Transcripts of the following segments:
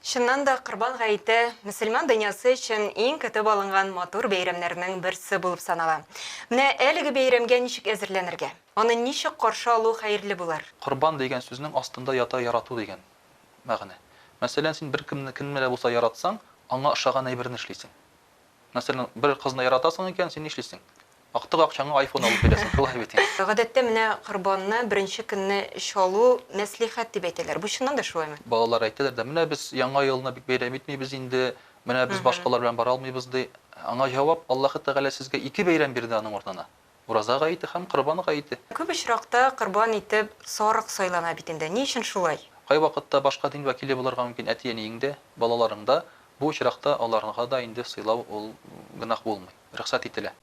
Чыннан да, Корбан гаете мөселман дөньясы өчен иң көтеп алынган матур бәйрәмнәрнең берсе булып санала. Менә әлеге бәйрәмгә ничек әзерләнергә? Аны ничек каршы алу хәерле булыр? Корбан дигән сүзнең астында ята ярату дигән мәгънә. Мәсәлән, син беркемне, кемне дә булса яратсаң, аңа ошаган әйберне эшлисең. Мәсәлән, бер кызны яратасың икән, син нишлисең? Актык акчаңа айфон алып бирәсең, шулай бит инде. Гадәттә менә корбанны беренче көнне чалу мәслихәт дип әйтәләр. Бу чыннан да шулаймы? Балалар әйтәләр дә, менә без Яңа елны бик бәйрәм итмибез инде, менә без башкалар белән бара алмыйбыз, ди. Аңа җавап, Аллаһы Тәгалә сезгә ике бәйрәм бирде аның урынына. Ураза гаете һәм Корбан гаете. Күп очракта корбан итеп сарык сайлана бит инде. Ни өчен шулай? Кайвакытта башка дин вәкиле булырга мөмкин әти-әниең дә, балаларың да. Бу очракта аларга да инде сыйлау ул гөнаһ булмый, рөхсәт ителә.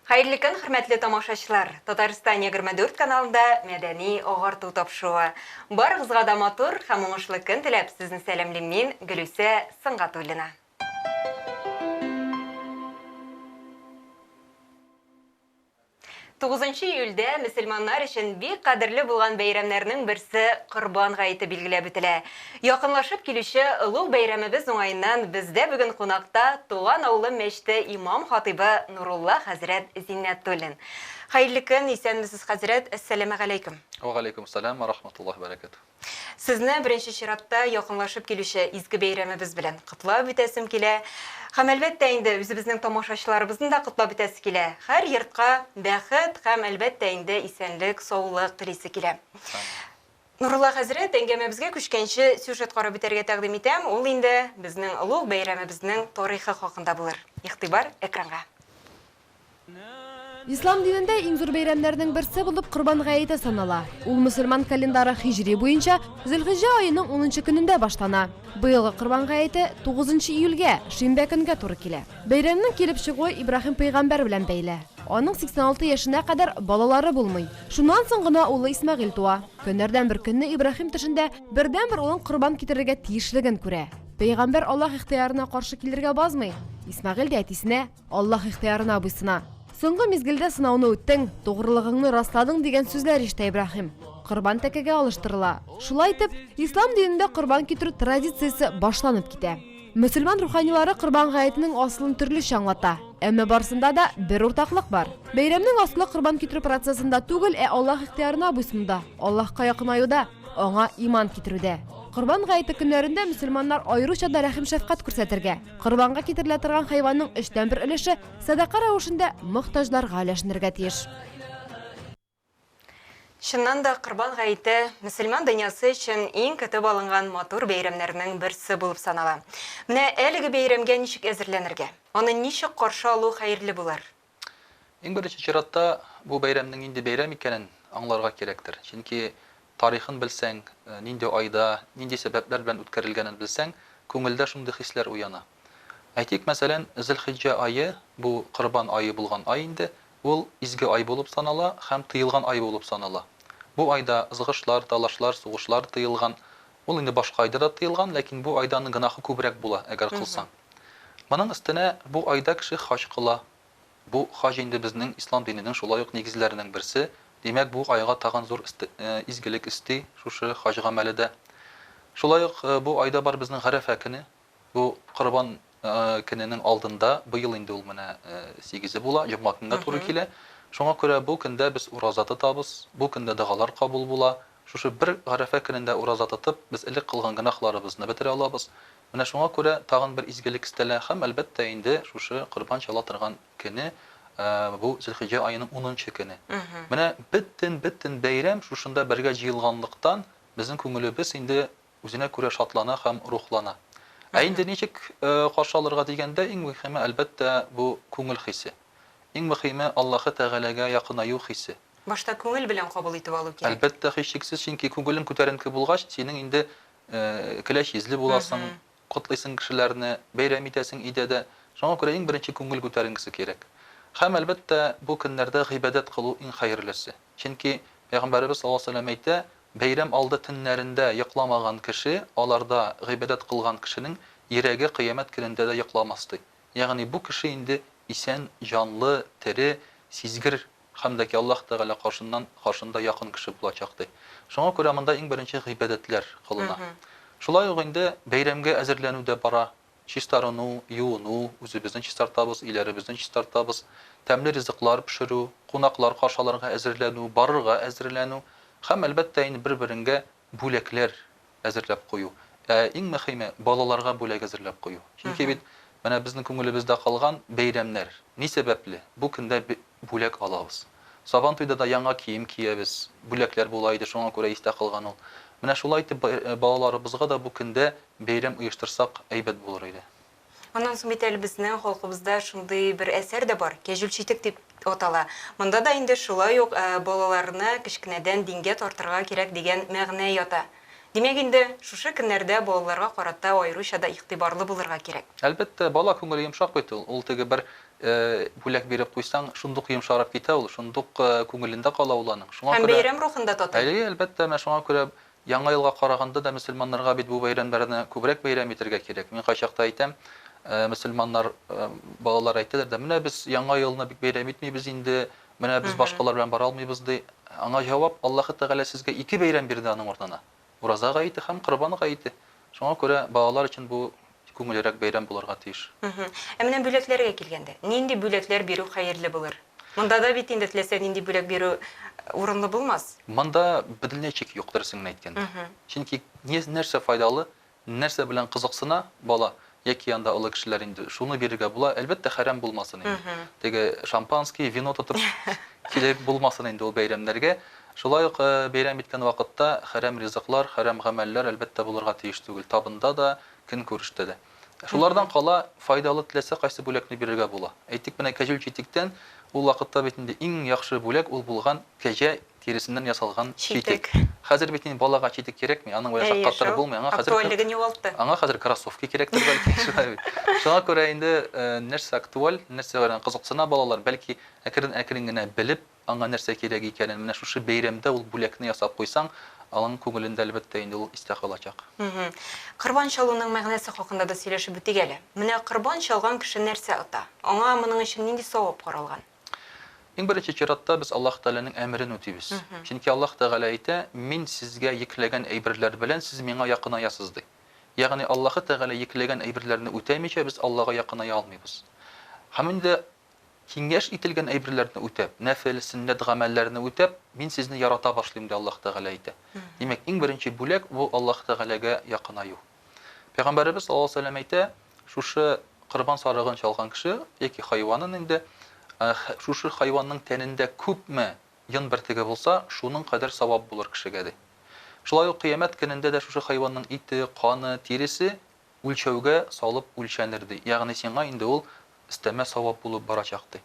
Хәерле көн, хөрмәтле тамашачылар! Татарстан 24 каналында Мәдәни агарту тапшыруы. Барыгызга да матур һәм уңышлы көн теләп, сезне сәламлим мин, Гөлүсә Сөнгатуллина. Тугызынчы июльдә мөселманнар өчен бик кадерле булган бәйрәмнәрнең берсе Корбан гаете билгеләп үтелә. Якынлашып килүче олуг бәйрәмебез уңаеннан бездә бүген кунакта Туган авылым мәчете имам-хатыйбы Нурулла хәзрәт Зиннәтуллин. Хәерле көн, исәнмесез, хәзрәт, әссәламегаләйкүм. Вәгаләйкүмссәлам вә рахматуллаһи вә бәрәкәтүһ. Сезне беренче чиратта якынлашып килүче изге бәйрәмебез белән котлап үтәсем килә. Һәм, әлбәттә инде, үзебезнең тамашачыларыбызны да котлап үтәсе килә. Һәр йортка бәхет һәм, әлбәттә инде, исәнлек, саулык телисе килә. Нурулла хәзрәт, әңгәмәбезгә күчкәнче, сюжет карап үтәргә тәкъдим итәм. Ул инде безнең олуг бәйрәмебезнең тарихы хакында булыр. Игътибар экранга. Ислам динендә иң зур бәйрәмнәрнең берсе булып Корбан гаете санала. Ул мөселман календары хиҗри буенча Зөлхиҗҗә аеның унынчы көнендә башлана. Быелгы Корбан гаете тугызынчы июльгә, шимбә көнгә туры килә. Бәйрәмнең килеп чыгуы Ибраһим пәйгамбәр белән бәйле. Аның 86 яшенә кадәр балалары булмый. Шуннан соң гына улы Исмәгыйль туа. Көннәрдән бер көнне Ибраһим төшендә бердәнбер улын корбан китерергә тиешлеген күрә. Пәйгамбәр Аллаһ ихтыярына каршы килергә базмый. Исмәгыйль дә әтисенә Аллаһ ихтыярына буйсына. Соңгы мизгелдә сынауны үттең, тугрылыгыңны расладың дигән сүзләр ишетә Ибраһим. Корбан тәкәгә алыштырыла. Шулай итеп, ислам динендә корбан китерү традициясе башланып китә. Мөселман руханилары Корбан гаетенең асылын төрлечә аңлата. Әмма барсында да бер уртаклык бар. Бәйрәмнең асылы корбан китерү процессында түгел, ә Аллаһ ихтыярына буйсынуда, Аллаһка якынаюда, аңа иман китерүдә. Корбан гаете көннәрендә мөселманнар аеруча да рәхим-шәфкать күрсәтергә, Корбанга китерелә торган хайванның өчтән бер өлеше сәдака рәвешендә мохтаҗларга өләшенергә тиеш. Чыннан да, Корбан гаете мөселман дөньясы өчен иң көтеп алынган матур бәйрәмнәрнең берсе булып санала. Менә әлеге бәйрәмгә ничек әзерләнергә? Аны ничек каршы алу хәерле булыр? Иң беренче чиратта, бу бәйрәмнең нинди бәйрәм икәнен аңларга кирәктер. Чөнки тарихын белсәң, нинди айда, нинди сәбәпләр белән үткәрелгәнен белсәң, күңелдә шундый хисләр уяна. Әйтик, мәсәлән, Зөлхиҗҗә ае, бу Корбан ае булган ай инде, ул изге ай булып санала һәм тыелган ай булып санала. Бу айда ызгышлар, талашлар, сугышлар тыелган. Ул инде башка айда да тыелган, ләкин бу айда аның гөнаһы күбрәк була, әгәр кылсаң. Моның өстенә, бу айда кеше хаҗ кыла. Бу хаҗ инде безнең ислам диненең шулай ук нигезләренең берсе. Димәк, бу айга тагын зур изгелек өсти шушы хаҗ гамәле дә. Шулай ук бу айда бар безнең Гарәфә көне. Бу Корбан көненең алдында, быел инде ул менә сигезе була, җомга көнгә туры килә. Шуңа күрә бу көндә без ураза тотабыз, бу көндә догалар кабул була. Шушы бер Гарәфә көнендә ураза тотып, без элек кылган гөнаһларыбызны бетерә алабыз. Менә шуңа күрә тагын бер изгелек өстәлә һәм, әлбәттә инде, шушы корбан чала торган көне, бу Зөлхиҗҗә аеның унынчы көне. Менә бөтен-бөтен бәйрәм шушында бергә җыелганлыктан, безнең күңелебез инде үзенә күрә шатлана һәм рухлана. Ә инде ничек каршы алырга дигәндә, иң мөһиме, әлбәттә, бу күңел хисе. Иң мөһиме, Аллаһы Тәгаләгә якынаю хисе. Башта күңел белән кабул итеп алу кирәк. Әлбәттә, һичшиксез, чөнки күңелең күтәренке булгач, синең инде Көләч йөзле буласың, котлыйсың кешеләрне, бәйрәм итәсең өйдә дә. Шуңа күрә иң беренче күңел күтәренкесе кирәк. Һәм, әлбәттә, бу көннәрдә гыйбадәт кылу иң хәерлесе. Чөнки Пәйгамбәребез саллаллаһу галәйһи ва сәлләм әйтә, Бәйрәм алды төннәрендә йокламаган кеше, аларда гыйбадәт кылган кешенең йөрәге кыямәт көнендә дә йокламас, ди. Ягъни бу кеше инде исән, җанлы, тере, сизгер һәм дә ки Аллаһ Тәгалә каршыннан, каршында якын кеше булачак, ди. Шуңа күрә монда иң беренче гыйбадәтләр кылына. Шулай ук инде бәйрәмгә әзерләнү дә бара. Чистарыну, юыну, үзебезне чистартабыз, өйләребезне чистартабыз, тәмле ризыклар пешерү, кунаклар каршы алырга әзерләнү, барырга әзерләнү һәм, әлбәттә инде, бер-береңгә бүләкләр әзерләп кую. Ә иң мөхиме, балаларга бүләк әзерләп кую. Чөнки бит менә безнең күңелебездә калган бәйрәмнәр. Ни сәбәпле? Бу көндә бүләк алабыз. Сабантуйда да яңа кием киябез, бүләкләр була иде, шуңа күрә истә калган ул. Менә шулай итеп балаларыбызга да бу көндә бәйрәм оештырсак, әйбәт булыр иде. Аннан соң бит әле безнең халкыбызда шундый бер әсәр дә бар, Кәҗүл читек дип атала. Монда да инде шулай ук балаларны кечкенәдән дингә тартырга кирәк дигән мәгънә ята. Димәк инде, шушы көннәрдә балаларга карата аеруча да игътибарлы булырга кирәк. Әлбәттә, бала күңеле йомшак бит ул. Ул теге бер бүләк биреп куйсаң, шундук йомшарып китә ул, шундук күңелендә кала ул аның. Шуңа Һәм күрә, бәйрәм рухын да татый. Әйе, әлбәттә, менә шуңа күрә Яңа елга караганда да мөселманнарга бит бу бәйрәмнәрне күбрәк бәйрәм итәргә кирәк. Мин кайчакта әйтәм, мөселманнар, балалар әйтәләр дә, менә без Яңа елны бик бәйрәм итмибез инде, менә без башкалар белән бара алмыйбыз, ди. Аңа җавап, Аллаһы Тәгалә сезгә ике бәйрәм бирде аның урынына, Ураза гаете һәм Корбан гаете. Шуңа күрә балалар өчен бу күңеллерәк бәйрәм булырга тиеш. Ә менә бүләкләргә килгәндә, нинди бүләкләр бирү хәерле булыр? Монда да бит инде теләсә нинди бүләк бирү урынлы булмас. Монда бөтенләй чик юк, дөресен генә әйткәндә. Чөнки нәрсә файдалы, нәрсә белән кызыксына бала яки анда олы кешеләр инде, шуны бирергә була. Әлбәттә, хәрам булмасын инде. Теге шампанский, вино тотып килеп булмасын инде ул бәйрәмнәргә. Шулай ук бәйрәм иткән вакытта хәрам ризыклар, хәрам гамәлләр, әлбәттә, булырга тиеш түгел. Табында да, көнкүрештә дә. Шулардан кала файдалы теләсә кайсы бүләкне бирергә була. Әйтик, менә кәҗүл читектән, ул вакытта бит инде иң яхшы бүләк ул булган кәҗә тиресеннән ясалган читек. Хәзер бит инде балага читек кирәкми, аның белән шаккатырып булмый. Аңа хәзер актуальлеген югалтты. Аңа хәзер кроссовки кирәктер бәлки, шулай бит. Шуңа күрә инде нәрсә актуаль, нәрсә белән кызыксына балалар, бәлки әкрен-әкрен генә белеп, Аңа нәрсә кирәк икәнен, менә шушы бәйрәмдә ул бүләкне ясап куйсаң, аның күңелендә, әлбәттә инде, ул истә калачак. Корбан чалуның мәгънәсе хакында да сөйләшеп үтик әле. Менә корбан чалган кеше нәрсә ота? Аңа моның өчен нинди савап каралган? Иң беренче чиратта без Аллаһ Тәгаләнең әмерен үтибез. Чөнки Аллаһ Тәгалә әйтә, Мин сезгә йөкләгән әйберләр белән сез миңа якынаясыз, ди. Ягъни Аллаһы Тәгалә йөкләгән әйберләрне үтәмичә без Аллага якыная алмыйбыз. Һәм инде Киңәш ителгән әйберләрне үтәп, нәфел, сөннәт гамәлләрне үтәп, мин сезне ярата башлыйм, ди Аллаһ Тәгалә әйтә. Димәк, иң беренче бүләк бу Аллаһ Тәгаләгә якынаю. Пәйгамбәребез саллаллаһу галәйһи ва сәлләм әйтә, шушы корбан сарыгын чалган кеше яки хайванын инде, шушы хайванның тәнендә күпме йон бөртеге булса, шуның кадәр савап булыр кешегә, ди. Шулай ук кыямәт көнендә дә шушы хайванның ите, каны, тиресе үлчәүгә салып үлчәнер, ди, ягъни сиңа инде ул өстәмә савап булып барачак, ди.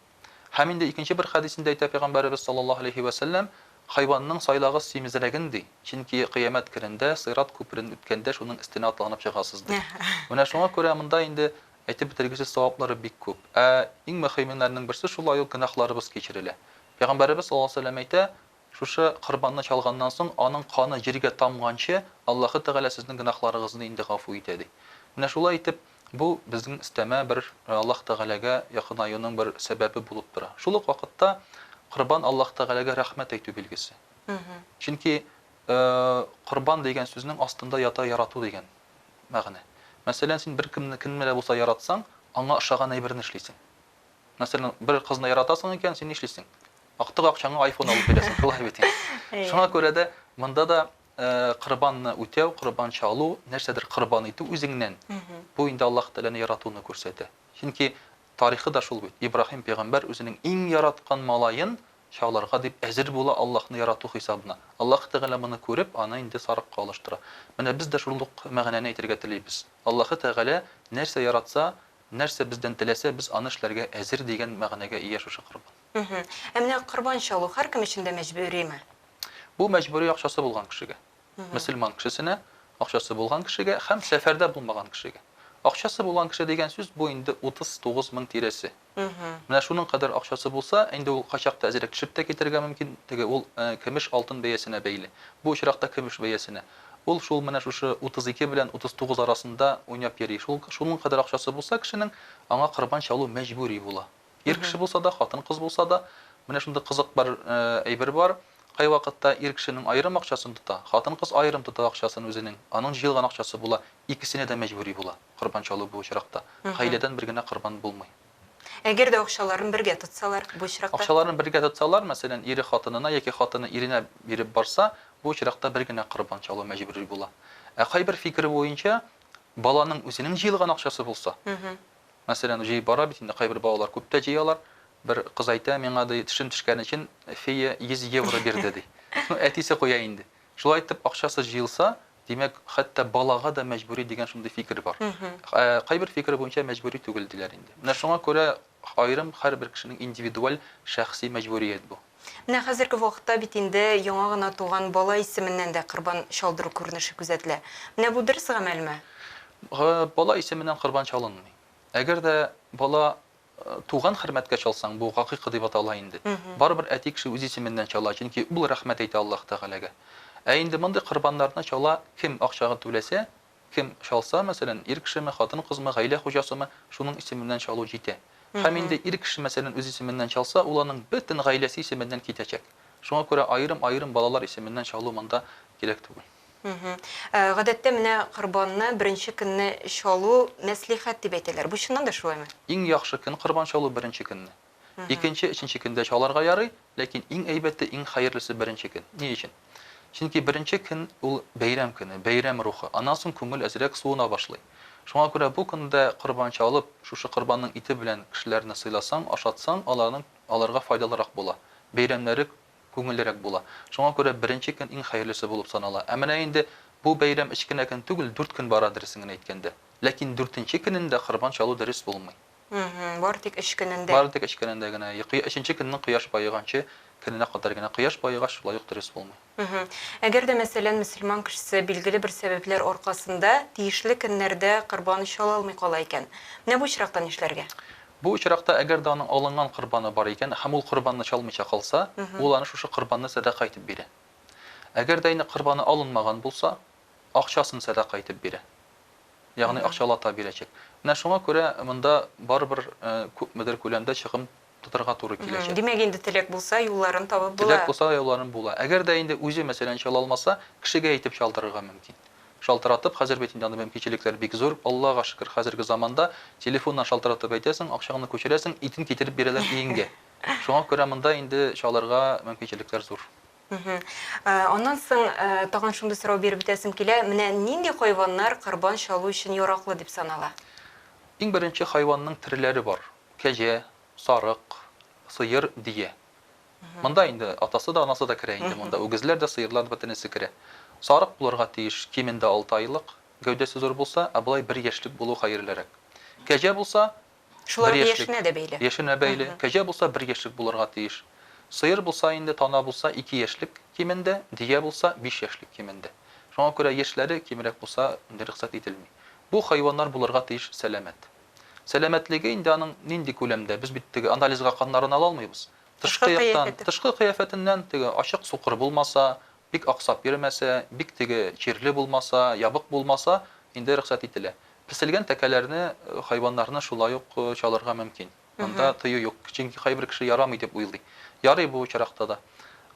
Һәм инде икенче бер хәдисендә әйтә пәйгамбәребез саллаллаһу алейһи вә сәлләм, Хайванның сайлагыз симезрәген, ди, чөнки кыямәт көнендә сыйрат күперен үткәндә шуның өстенә атланып чыгасыз, ди. Менә шуңа күрә монда инде әйтеп бетергесез саваплары бик күп. Ә иң мөхименнәренең берсе шулай ук гөнаһларыбыз кичерелә. Пәйгамбәребез саллаллаһу алейһи вә сәлләм әйтә, Шушы корбанны чалганнан соң, аның каны җиргә тамганчы, Аллаһы Тәгалә сезнең гөнаһларыгызны инде гафу итә, ди. Менә шулай итеп, бу безнең өстәмә бер Аллаһ Тәгаләгә якынаюның бер сәбәбе булып тора. Шул ук вакытта корбан Аллаһ Тәгаләгә рәхмәт әйтү билгесе. Чөнки корбан дигән сүзнең астында ята ярату дигән мәгънә. Мәсәлән, син беркемне, кемне дә булса яратсаң, аңа ошаган әйберне эшлисең. Мәсәлән, бер кызны яратасың икән, син нишлисең? Актык акчаңа айфон алып бирәсең, шулай бит инде. Шуңа күрә дә монда да корбанны үтәү, корбан чалу, нәрсәдер корбан итү үзеңнән, бу инде Аллаһ Тәгаләне яратуны күрсәтә. Чөнки тарихы да шул бит. Ибраһим пәйгамбәр үзенең иң яраткан малаен чалырга дип әзер була Аллаһны ярату хисабына. Аллаһ Тәгалә моны күреп, аны инде сарыкка алыштыра. Менә без дә шул ук мәгънәне әйтергә телибез. Аллаһы Тәгалә нәрсә яратса, Нәрсә бездән теләсә, без аны эшләргә әзер дигән мәгънәгә ия шушы корбан. Ә менә корбан чалу һәркем өчен дә мәҗбүриме? Бу мәҗбүри акчасы булган кешегә. Мөселман кешесенә, акчасы булган кешегә һәм сәфәрдә булмаган кешегә. Акчасы булган кеше дигән сүз бу инде 39 мең тирәсе. Менә шуның кадәр акчасы булса, инде ул кайчакта әзрәк төшеп тә китәргә мөмкин, теге ул көмеш, алтын бәясенә бәйле. Бу очракта көмеш бәясенә. Ул шул менә шушы 32 белән 39 арасында уйнап йөри. Шул шуның кадәр акчасы булса кешенең, аңа корбан чалу мәҗбүри була. Ир кеше булса да, хатын-кыз булса да. Менә шундый кызык бер әйбер бар. Кайвакытта ир кешенең аерым акчасын тота, хатын-кыз аерым тота акчасын үзенең. Аның җыелган акчасы була, икесенә дә мәҗбүри була корбан чалу бу очракта. Гаиләдән бер генә корбан булмый. Әгәр дә акчаларын бергә тотсалар, бу очракта? Акчаларын бергә тотсалар, мәсәлән, ире хатынына яки хатыны иренә биреп барса, бу очракта бер генә корбан чалу мәҗбүри була. Ә кайбер фикер буенча, баланың үзенең җыелган акчасы булса, мәсәлән, җыеп бара бит инде, кайбер балалар күп тә җыялар. Бер кыз әйтә, миңа, ди, тешем төшкән өчен фея 100 евро бирде, ди. Ну, әтисе куя инде. Шулай итеп, акчасы җыелса, димәк, хәтта балага да мәҗбүри дигән шундый фикер бар. Ә кайбер фикер буенча мәҗбүри түгел диләр инде. Менә шуңа күрә аерым һәрбер кешенең индивидуаль, шәхси мәҗбүрият бу. Менә хәзерге вакытта бит инде яңа гына туган бала исеменнән дә корбан чалдыру күренеше күзәтелә. Менә бу дөрес гамәлме? Бала исеменнән корбан чалынмый. Әгәр дә бала Туган хөрмәткә чалсаң, бу гакыйка дип атала инде. Барыбер әти кеше үз исеменнән чала, чөнки ул рәхмәт әйтә Аллаһ Тәгаләгә. Ә инде мондый корбаннарны чала кем акчага түләсә, кем чалса, мәсәлән, ир кешеме, хатын-кызмы, гаилә хуҗасымы, шуның исеменнән чалу җитә. Һәм инде ир кеше, мәсәлән, үз исеменнән чалса, ул аның бөтен гаиләсе исеменнән китәчәк. Шуңа күрә аерым-аерым балалар исеменнән чалу монда кирәк түгел. Гадәттә менә корбанны беренче көнне чалу мәслихәт дип әйтәләр. Бу чыннан да шулаймы? Иң яхшы көн корбан чалу беренче көнне. Икенче, өченче көндә чалырга ярый, ләкин иң әйбәте, иң хәерлесе беренче көн. Ни өчен? Чөнки беренче көн ул бәйрәм көне, бәйрәм рухы. Аннан соң күңел әзрәк суына башлый. Шуңа күрә бу көндә корбан чалып, шушы корбанның ите белән кешеләрне сыйласаң, ашатсаң, аларның аларга файдалырак була. Бәйрәмнәре күңеллерәк була. Шуңа күрә беренче көн иң хәерлесе булып санала. Ә менә инде бу бәйрәм өч кенә көн түгел, дүрт көн бара, дөресен генә әйткәндә. Ләкин дүртенче көнендә корбан чалу дөрес булмый. Бары тик өч көнендә. Бары тик өч көнендә генә. Өченче көннең кояш баеганчы көненә кадәр генә. Кояш баегач, шулай ук дөрес булмый. Әгәр дә, мәсәлән, мөселман кешесе билгеле бер сәбәпләр аркасында тиешле көннәрдә корбан чала алмый кала икән, менә бу очракта нишләргә? Бу очракта, әгәр дә аның алынган корбаны бар икән һәм ул корбанны чалмыйча калса, ул аны шушы корбанны сәдака итеп бирә. Әгәр дә инде корбаны алынмаган булса, акчасын сәдака итеп бирә. Ягъни акчалата бирәчәк. Менә шуңа күрә монда барыбер күпмедер күләмдә чыгым тотарга туры киләчәк. Димәк инде теләк булса, юлларын табып була. Теләк булса, юлларын була. Әгәр дә инде үзе, мәсәлән, чала алмаса, кешегә әйтеп чалдырырга мөмкин. Шалтыратып, хәзер бит инде андый мөмкинчелекләр бик зур, Аллага шөкер, хәзерге заманда телефоннан шалтыратып әйтәсең, акчаңны күчерәсең, итен китереп бирәләр өеңгә. Шуңа күрә монда инде чалырга мөмкинчелекләр зур. Аннан соң тагын шундый сорау биреп үтәсем килә, менә нинди хайваннар корбан чалу өчен яраклы дип санала? Иң беренче хайванның төрләре бар, кәҗә, сарык, сыер, дөя. Монда инде атасы да, анасы да керә инде монда. Үгезләр дә, сыерлар да бөтенесе керә. Сарык булырга тиеш кимендә алты айлык, гәүдәсе зур булса, ә болай бер яшьлек булу хәерлерәк. Кәҗә булса, Шулай бер ук яшьлек. яшенә дә бәйле. Яшенә бәйле. Кәҗә булса, бер яшьлек булырга тиеш. Сыер булса инде, тана булса, ике яшьлек кимендә, дөя булса, биш яшьлек кимендә. Шуңа күрә яшьләре кимрәк булса, инде рөхсәт ителми. Бу хайваннар булырга тиеш сәламәт. Сәламәтлеге инде аның нинди күләмдә? Без бит теге анализга каннарын ала алмыйбыз. Тышкы Тышкы яктан, кыяфәте. тышкы кыяфәтеннән теге ачык сукыр булмаса, бик аксап йөрмәсә, бик теге чирле булмаса, ябык булмаса, инде рөхсәт ителә. Песелгән тәкәләрне, хайваннарны шулай ук чалырга мөмкин. Монда тыю юк. Чөнки кайбер кеше ярамый дип уйлый. Ярый бу очракта да.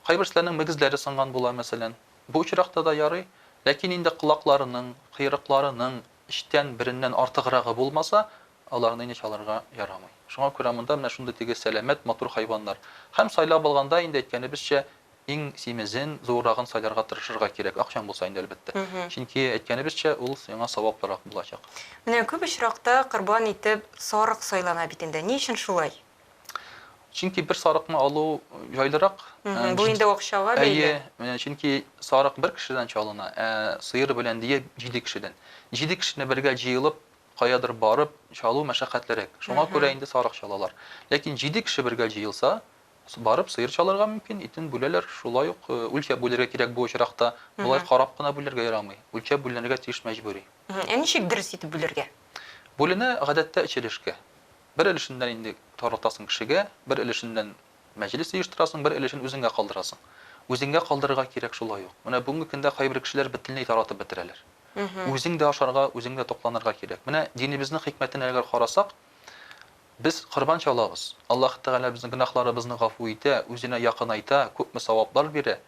Кайберселәрнең мөгезләре сынган була, мәсәлән. Бу очракта да ярый. Ләкин инде колакларының, койрыкларының Өчтән береннән артыграгы булмаса, аларны инде чалырга ярамый. Шуңа күрә монда менә шундый теге сәламәт, матур хайваннар. Һәм сайлап алганда инде, әйткәнебезчә, иң симезен, зуррагын сайларга тырышырга кирәк. Акчаң булса инде, әлбәттә. Чөнки, әйткәнебезчә, ул сиңа саваплырак булачак. Менә күп очракта корбан итеп сарык сайлана бит инде. Ни өчен шулай? Чөнки бер сарыкны алу җайлырак. Бу инде акчага бәйле. Әйе, чөнки сарык бер кешедән чалына, ә сыер белән дөя җиде кешедән. Җиде кешене бергә җыелып, каядыр барып чалу мәшәкатьлерәк. Шуңа күрә инде сарык чалалар. Ләкин җиде кеше бергә җыелса, барып сыер чалырга мөмкин, итен бүләләр, шулай ук үлчәп бүлергә кирәк бу очракта. Болай карап кына бүлергә ярамый. Үлчәп бүленергә тиеш мәҗбүри. Ә ничек дөрес итеп бүлергә? Бүленә, гадәттә, өч өлешкә. Бер өлешеннән инде таратасың кешегә, бер өлешеннән мәҗлес оештырасың, бер өлешен үзеңә калдырасың. Үзеңә калдырырга кирәк шулай ук. Менә бүгенге көндә кайбер кешеләр бөтенләй таратып бетерәләр. Үзең дә ашарга, үзең дә тукланырга кирәк. Менә динебезнең хикмәтен әгәр карасак, без корбан чалабыз. Аллаһы Тәгалә безнең гөнаһларыбызны гафу итә, үзенә якынайта, күпме саваплар бирә,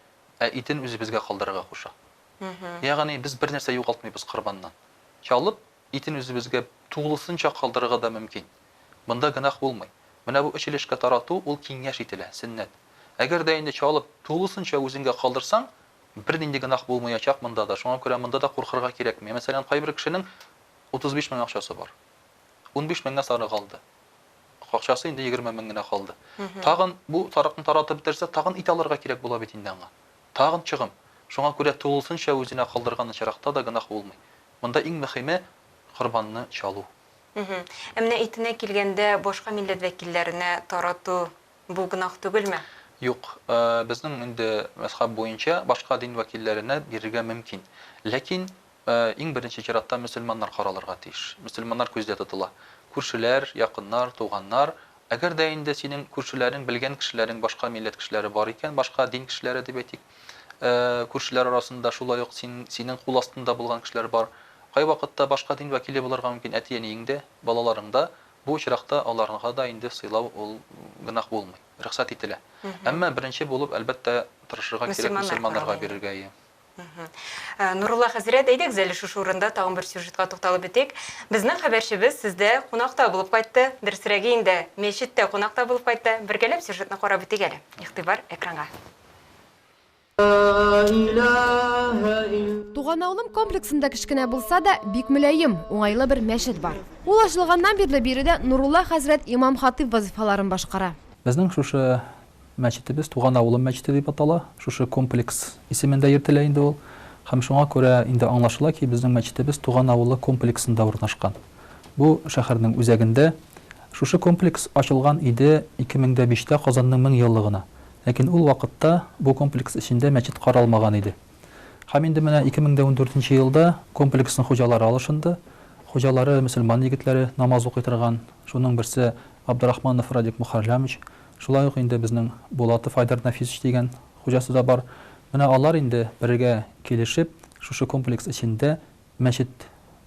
ә итен үзебезгә калдырырга куша. Ягъни без бернәрсә югалтмыйбыз корбаннан. Чалып, итен үзебезгә тулысынча калдырырга да мөмкин. Монда гөнаһ булмый. Менә бу өч өлешкә тарату, ул киңәш ителә, сөннәт. Әгәр дә инде чалып, тулысынча үзеңгә калдырсаң, бернинди гөнаһ булмаячак монда да. Шуңа күрә монда да куркырга кирәкми. Мәсәлән, кайбер кешенең 35 мең акчасы бар. 15 меңгә сарык алды. Акчасы инде 20 мең генә калды. Тагын бу сарыкны таратып бетерсә, тагын ит алырга кирәк була бит инде аңа. Тагын чыгым. Шуңа күрә тулысынча үзенә калдырган очракта да гөнаһ булмый. Монда иң мөхиме, корбанны чалу. Ә менә итенә килгәндә, башка милләт вәкилләренә тарату, бу гөнаһ түгелме? Юк. Безнең инде мәзхәб буенча башка дин вәкилләренә бирергә мөмкин. Ләкин иң беренче чиратта мөселманнар каралырга тиеш. Мөселманнар күздә тотыла. Күршеләр, якыннар, туганнар. Әгәр дә инде синең күршеләрең, белгән кешеләрең башка милләт кешеләре бар икән, башка дин кешеләре дип әйтик, күршеләр арасында шулай ук син, синең кул астында булган кешеләр бар. Кайвакытта башка дин вәкиле булырга мөмкин әти-әниең дә, балаларың да. Бу очракта аларга да инде сыйлау ул гөнаһ булмый, рөхсәт ителә. Әмма беренче булып, әлбәттә, тырышырга кирәк мөселманнарга бирергә, әйе. Нурулла хәзрәт, әйдәгез әле шушы урында тагын бер сюжетка тукталып үтик. Безнең хәбәрчебез сездә кунакта булып кайтты. Дөресрәге инде, мәчеттә кунакта булып кайтты. Бергәләп сюжетны карап үтик әле. Игътибар экранга. Туган авылым комплексында кечкенә булса да, бик мөлаем, уңайлы бер мәчет бар. Ул ачылганнан бирле биредә Нурулла хәзрәт имам-хатыйб вазыйфаларын башкара. Безнең шушы Мәчетебез Туган авылым мәчете дип атала, шушы комплекс исемендә йөртелә инде ул. Һәм шуңа күрә инде аңлашыла ки, безнең мәчетебез Туган авылы комплексында урнашкан. Бу шәһәрнең үзәгендә. Шушы комплекс ачылган иде 2005 тә Казанның 1000 еллыгына. Ләкин ул вакытта бу комплекс эчендә мәчет каралмаган иде. Һәм инде менә 2014 нче елда комплексның хуҗалары алышынды. Хуҗалары мөселман егетләре, намаз укый торган. Шуның берсе Абдрахманов Радик Мөхәрләмович. Шулай ук инде безнең Булатов Айдар Нәфисович дигән хуҗасы да бар. Менә алар инде бергә килешеп, шушы комплекс эчендә мәчет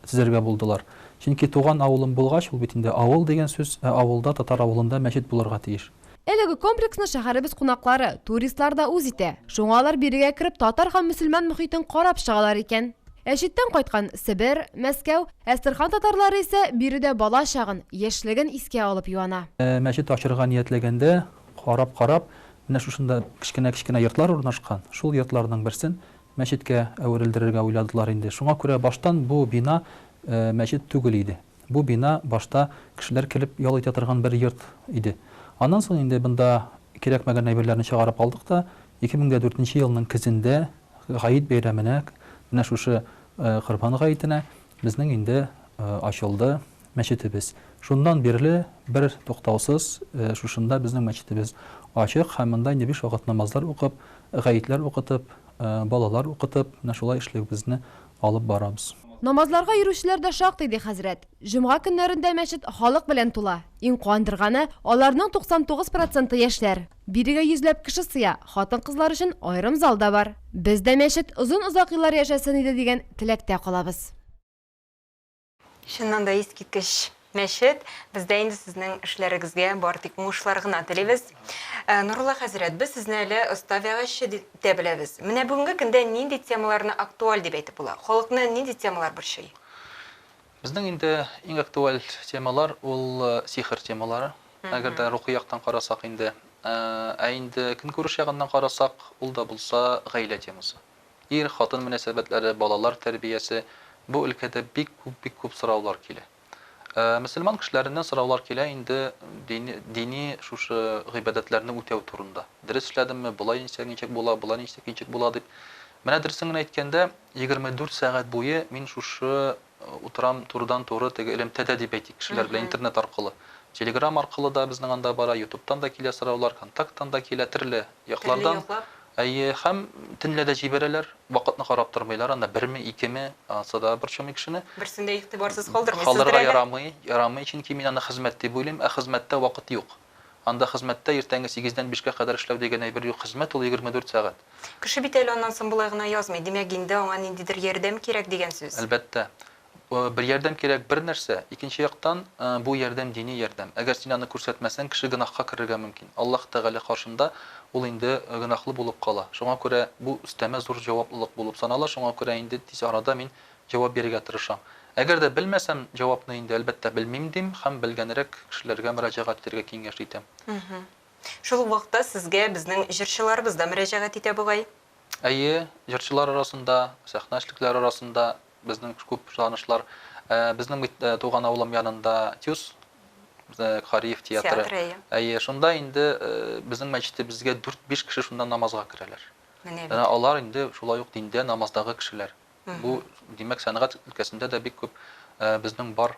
төзергә булдылар. Чөнки туган авылым булгач, ул бит инде авыл дигән сүз, ә авылда, татар авылында мәчет булырга тиеш. Әлеге комплексны шәһәребез кунаклары, туристлар да үз итә. Шуңа алар бирегә кереп татар һәм мөселман мохитен карап чыгалар икән. Ә читтән кайткан Себер, Мәскәү, Әстерхан татарлары исә биредә бала чагын, яшьлеген искә алып юана. Мәчет ачырга ниятләгәндә, карап-карап, менә шушында кечкенә-кечкенә йортлар урнашкан, шул йортларның берсен мәчеткә әверелдерергә уйладылар инде. Шуңа күрә баштан бу бина мәчет түгел иде. Бу бина башта кешеләр килеп ял итә торган бер йорт иде. Аннан соң инде монда кирәкмәгән әйберләрне чыгарып алдык та, 2004 нче елның көзендә Гает бәйрәменә, менә шушы Корбан гаетенә безнең инде ачылды мәчетебез. Шуннан бирле бер туктаусыз шушында безнең мәчетебез ачык һәм монда инде биш вакыт намазлар укып, гаетләр укытып, балалар укытып, менә шулай эшлегебезне алып барабыз. Намазларга йөрүчеләр дә шактый, ди хәзрәт. Җомга көннәрендә мәчет халык белән тула. Иң куандырганы, аларның 99 проценты яшьләр. Бирегә йөзләп кеше сыя, хатын-кызлар өчен аерым зал да бар. Без дә мәчет озын-озак еллар яшәсен иде дигән теләктә калабыз. Чыннан да искиткеч мәчет. Без дә инде сезнең эшләрегезгә бары тик уңышлар гына телибез. Нурулла хәзрәт, без сезне әле оста вәгазьче дип тә беләбез. Менә бүгенге көндә нинди темаларны актуаль дип әйтеп була? Халыкны нинди темалар борчый? Безнең инде иң актуаль темалар ул сихер темалары. Әгәр дә рухи яктан карасак инде. Ә инде көнкүреш ягыннан карасак, ул да булса гаилә темасы. Ир, хатын мөнәсәбәтләре, балалар тәрбиясе, бу өлкәдә бик күп, бик күп сораулар килә. Мөселман кешеләреннән сораулар килә инде дини, дини шушы гыйбадәтләрне үтәү турында. Дөрес эшләдемме, болай ничек ничек була, болай ничек ничек була дип. Менә дөресен генә әйткәндә, 24 сәгать буе мин шушы утырам турыдан-туры теге элемтәдә дип әйтик, кешеләр белән интернет аркылы. Телеграм аркылы да безнең анда бара, ютубтан да килә сораулар, контакттан да килә, төрле яклардан. Әйе, һәм төнлә дә җибәрәләр, вакытны карап тормыйлар, анда берме, икеме, анысы да борчымый кешене. Берсен дә игътибарсыз калдырмыйсыздыр Калдырырга әле. ярамый, ярамый, чөнки мин аны хезмәт дип уйлыйм, ә хезмәттә вакыт юк. Анда хезмәттә иртәнге сигездән бишкә кадәр эшләү дигән әйбер юк, хезмәт ул 24 сәгать. Кеше бит әле аннан соң болай гына язмый, димәк, инде аңа ниндидер ярдәм кирәк дигән сүз. Әлбәттә. Бер ярдәм кирәк бер нәрсә, икенче яктан, бу ярдәм дини ярдәм. Әгәр син аны күрсәтмәсәң, кеше гөнаһка керергә мөмкин. Аллаһ Тәгалә каршында ул инде гөнаһлы булып кала. Шуңа күрә бу өстәмә зур җаваплылык булып санала, шуңа күрә инде тиз арада мин җавап бирергә тырышам. Әгәр дә белмәсәм җавапны инде, әлбәттә, белмим дим һәм белгәнрәк кешеләргә мөрәҗәгать итәргә киңәш итәм. Шул ук вакытта сезгә безнең җырчыларыбыз да мөрәҗәгать итә бугай. Әйе, җырчылар арасында, сәхнә эшлеклеләре арасында безнең күп танышлар. Безнең бит туган авылым янында ТЮЗ, Кариев театры. Театр, әйе. Әйе, шунда инде безнең мәчетебезгә дүрт-биш кеше шунда намазга керәләр. Менә бит. Менә алар инде шулай ук диндә, намаздагы кешеләр. Бу, димәк, сәнгать өлкәсендә дә бик күп безнең бар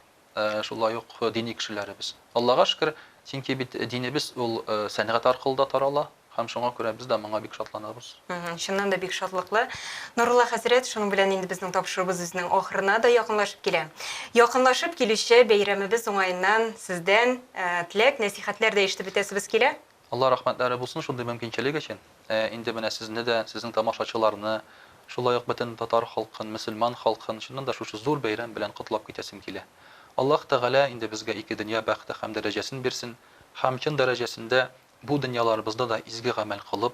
шулай ук дини кешеләребез. Аллага шөкер, чөнки бит динебез ул сәнгать аркылы да тарала һәм шуңа күрә без дә моңа бик шатланабыз. Чыннан да бик шатлыклы. Нурулла хәзрәт, шуның белән инде безнең тапшыруыбыз үзенең ахырына да якынлашып килә. Якынлашып килүче бәйрәмебез уңаеннан сездән теләк, нәсыйхәтләр дә ишетеп үтәсебез килә. Алла рәхмәтләре булсын шундый мөмкинчелек өчен. Инде менә сезне дә, сезнең тамашачыларны, шулай ук бөтен татар халкын, мөселман халкын чыннан да шушы зур бәйрәм белән котлап китәсем килә. Аллаһ Тәгалә инде безгә ике дөнья бәхте һәм дәрәҗәсен бирсен һәм чын дәрәҗәсендә бу дөньяларыбызда да изге гамәл кылып,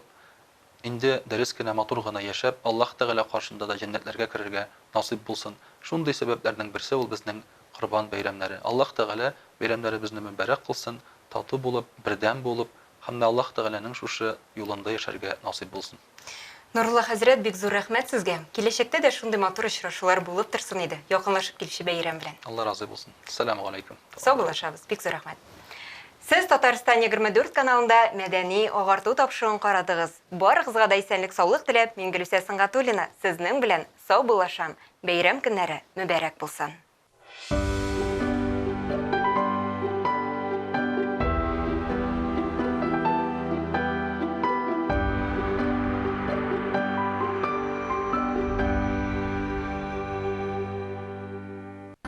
инде дөрес кенә, матур гына яшәп, Аллаһ Тәгалә каршында да җәннәтләргә керергә насыйп булсын. Шундый сәбәпләрнең берсе ул безнең Корбан бәйрәмнәре. Аллаһ Тәгалә бәйрәмнәребезне мөбарәк кылсын, тату булып, бердәм булып һәм дә Аллаһ Тәгаләнең шушы юлында яшәргә насыйп булсын. Нурулла хәзрәт, бик зур рәхмәт сезгә. Киләчәктә дә шундый матур очрашулар булып торсын иде, якынлашып килүче бәйрәм белән. Алла разый булсын. Әссәламү галәйкүм. Саубуллашабыз. Бик зур рәхмәт. Сез Татарстан 24 каналында Мәдәни агарту тапшыруын карадыгыз. Барыгызга да исәнлек-саулык теләп, мин Гөлүсә Сөнгатуллина сезнең белән саубуллашам. Бәйрәм көннәре мөбарәк булсын!